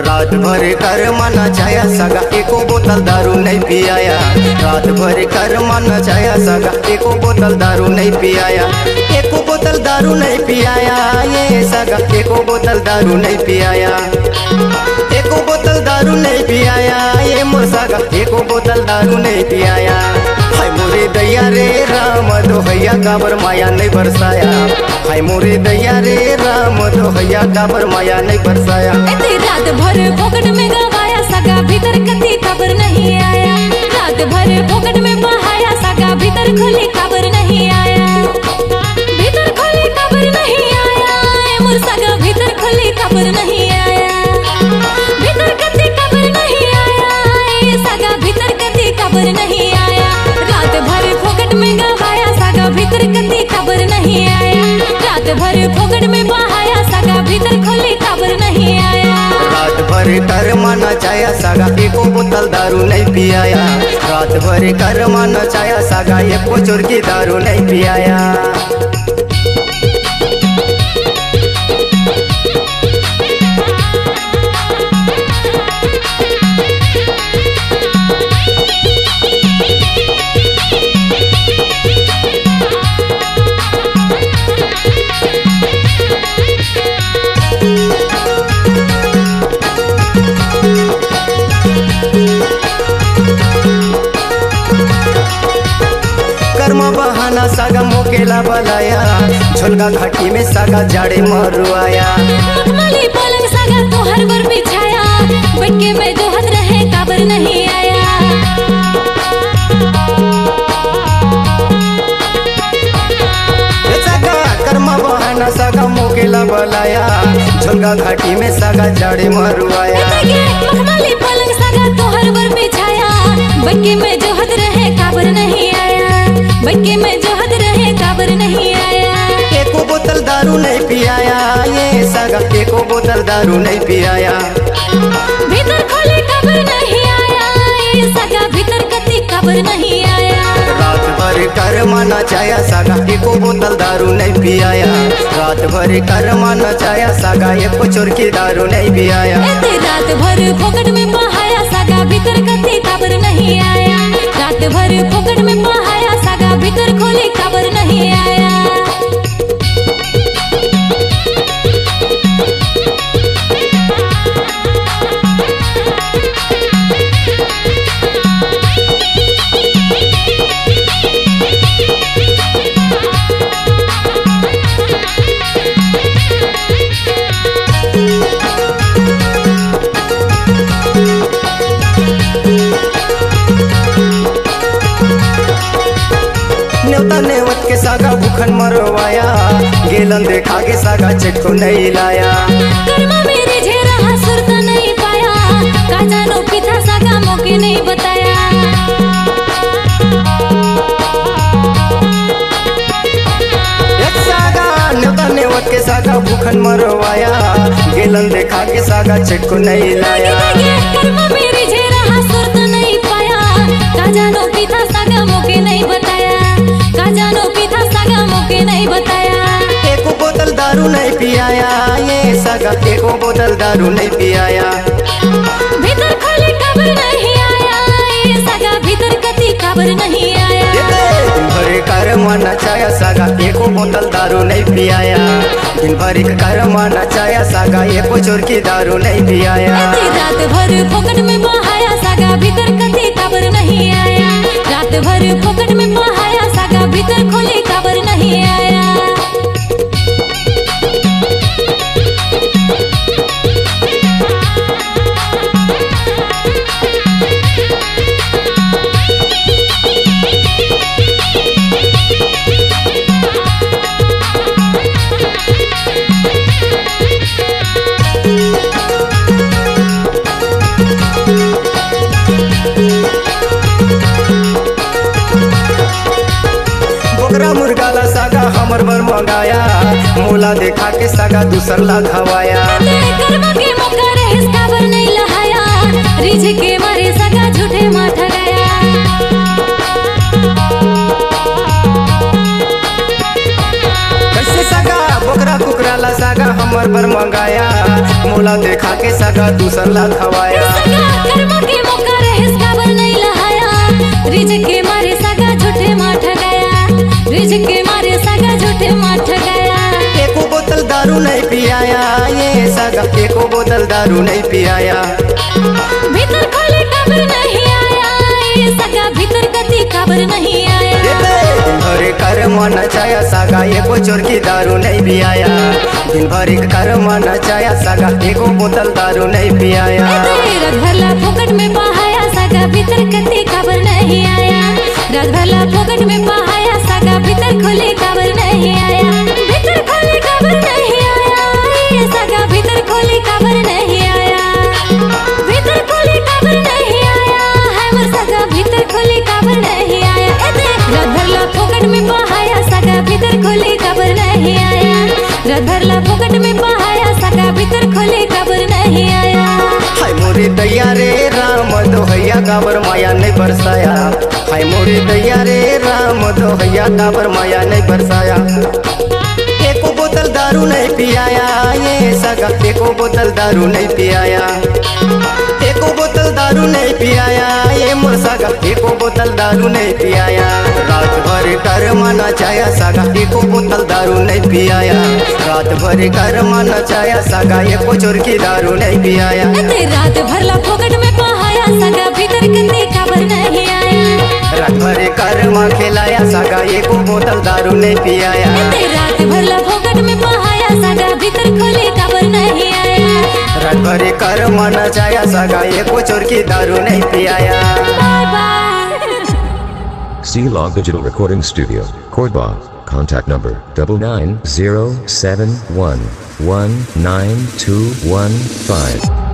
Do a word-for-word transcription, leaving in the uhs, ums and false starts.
रात भर कर मन चाया सगा, एको बोतल दारू नहीं पियाया। रात भर कर मन चाया सगा, एको बोतल दारू नहीं पियाया। एको बोतल दारू नहीं पियाया, ये सगा, एको बोतल दारू नहीं पियाया। एको बोतल दारू नहीं पियाया, ये मोर सगा, एको बोतल दारू नहीं पियाया। हाय मोरे दैया रे राम, दोहैया काबर माया नहीं बरसाया। हाय मोरे दैया रे राम, दोहैया काबर माया नहीं बरसाया। एते रात भर फोकट में गवाया, सगा भीतर कती काबर नहीं आया। रात भर फोकट में बहाया, सगा भीतर खोली काबर नहीं आया। भीतर खोली काबर नहीं आया, ए मोर सगा भीतर खोली काबर नहीं आया। भीतर कती काबर नहीं आया, ए सगा भीतर कती काबर नहीं आया। रात भर फोकट में गवाया, सगा भीतर कती काबर नहीं आया। रात भर फोकट में बहाया, सगा भीतर खोली काबर नहीं आया। रात भर कर मन चाया सगा, एको बोतल दारू नहीं पियाया। रात भर कर मन चाया सगा, एको चुरकी दारू नहीं पियाया। कर्मा बहाना सगा मोके ला बलाया, झोलगा घाटी में सगा जाड़े मरुआया। मखमली पलंग सगा तोहर बर बिछाया, बैठ के मैं जोहत रहे काबर नहीं आया। ए सगा कर्मा बहाना सगा मोके ला बलाया, झोलगा घाटी में सगा जाड़े मरुआया। ए सगे मखमली पलंग सगा तोहर बर बिछाया, बैठ के मैं जोहत रहे काबर नहीं आया। बैठ के मैं जोहत रहे काबर नहीं आया। एको बोतल दारू नहीं पियाया, ये सगा एको बोतल दारू नहीं पियाया। भीतर खोली काबर नहीं आया, ए सगा भीतर कती काबर नहीं आया। रात भर कर मन चाया सगा, एको बोतल दारू नहीं पियाया। रात भर कर मन चाया सगा, एको चुरकी दारू नहीं पियाया। एते रात भर फोकट में बहाया, सगा भीतर कती काबर नहीं आया। रात भर फोकट में बहाया, सगा भीतर खोली काबर नहीं आया। नेवता नेवत के सगा भूखन मरवाया, गेलन देखा के सगा चटको नहीं लाया। कर्मा मेरे झेरा हा सुरता नहीं पाया, का जानो पिथा सगा मोके नहीं बताया। एक सगा नेवता नेवत के सगा भूखन मरवाया, गेलन देखा के सगा चटको नहीं लाया। लगे लगे कर्मा मेरे झेरा हा सुरता नहीं पाया, का जानो पिथा सगा मोके नहीं बताया। का जानो पिथा सगा मोके नहीं बताया। एको बोतल दारू नहीं पियाया, ये सगा एको बोतल दारू नहीं पियाया। भीतर खोली काबर नहीं आया, ए सगा भीतर कती काबर नहीं आया। ए दे, दिन भर कर मन चाया सगा एको बोतल दारू नहीं पियाया। दिन भर कर मन चाया सगा एको चुरकी दारू नहीं पियाया। एते रात भर फोकट में बहाया, सगा भीतर कती काबर नहीं आया। रात भर फोकट में बहाया, सगा भीतर खोली काबर नहीं आया। रा मुर्गा ला सगा हमर बर मंगाया, मोला देखा के सगा दूसर ला धवाया। ते कर्मा के मौका रहिस काबर नहीं लहाया, रिझ के मारे सगा झूठे मा ठगाया। कैसे सगा बोकरा कुकरा ला सगा हमर बर मंगाया, मोला देखा के सगा दूसर ला धवाया। सगा कर्मा के मौका रहिस काबर नहीं लहाया, रिझ के मारे सगा झूठे मा ठगाया, रिझ के मारे सगा झूठे मा ठगाया। एको बोतल दारू नहीं पियाया, ये सगा एको बोतल दारू नहीं पियाया। भीतर खोले काबर नहीं आया, ये सगा भीतर कती काबर नहीं आया। ए दे, दिन भर कर मन चाया सगा एको चोरकी दारू नहीं पियाया। दिन भर कर मन चाया सगा एको बोतल दारू नहीं पियाया। ए दे, रात भर ला फोकट में पहाया सगा भीतर कती काबर नहीं आया। रात भर ला फोकट में पहाया सगा भीतर खोले काबर नहीं आया। भीतर खोले काबर नहीं आया, ये सगा भीतर खोले काबर नहीं आया। भीतर खोले काबर नहीं आया, है मोर सगा भीतर खोले काबर नहीं आया। ए दे, रात भर ला फोकट में पहाया सगा भीतर खोले काबर नहीं आया। रात भर ला फोकट में पहाया सगा भीतर खोले काबर नहीं आया। हाय मोरे दैया रे राम दोहैया काबर माया नहीं बरसाया। हाय मोरे दैया रे राम दोहैया काबर माया नहीं बरसाया। एको बोतल दारू नहीं पियाया, ये सगा एको बोतल दारू नहीं पियाया। एको बोतल दारू नहीं पियाया, ये मोर सगा एको बोतल दारू नहीं पियाया। रात भर कर मन चाया सगा एको बोतल दारू नहीं पियाया। रात भर कर मन चाया सगा एको चोरकी दारू नहीं पियाया। ए दे, रात भर ला फोकट में पहाया सगा भीतर कती काबर नहीं आया। रात भर कर मन खेलाया सगा एको बोतल दारू नहीं पियाया। ए दे, रात भर ला फोकट में पहाया सगा भीतर खोले काबर नहीं आया। रात भर कर मन चाया सगा एको चोरकी दारू नहीं पियाया। बाय बाय। C Log Digital Recording Studio, Korba. Contact number double nine zero seven one one nine two one five.